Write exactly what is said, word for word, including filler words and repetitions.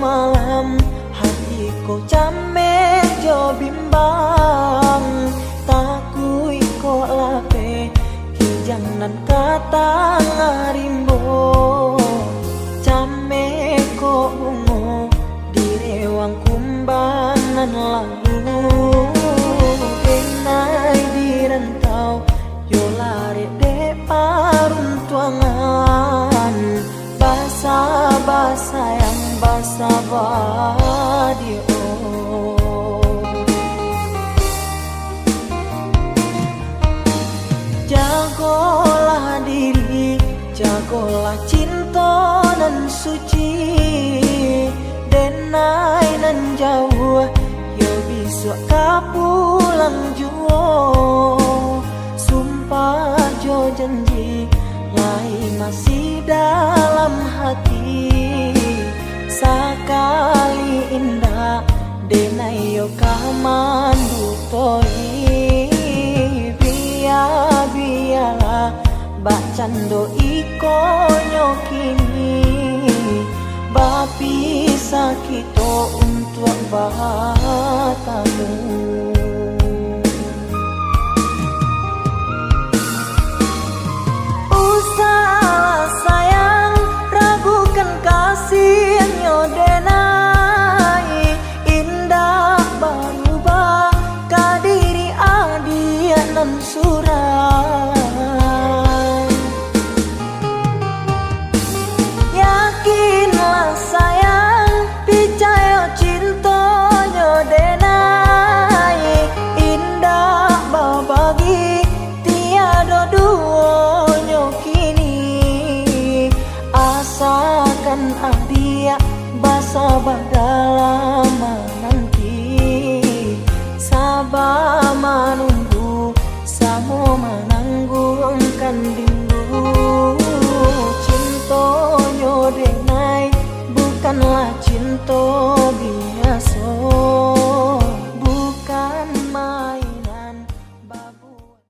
Malam, hati ko cameh jo bimbang, takuik ko lapeh, kijang nan ka tangah rimbo. Cameh ko bungo di rewang kumbang nan lalu, denai di rantau, yo larek dek paruntuangan. Basa-basa yang basa badio. Jagolah diri, jagolah cinto nan suci. Denai nan jauah, yo bisuak ka pulang juo. Sumpah jo janji, lai masih dalam hati. Sakali indak, denai yo ka mandutoi. Bia-bialah, bakcando iko nyo kini, bapisah kito untuak batamu.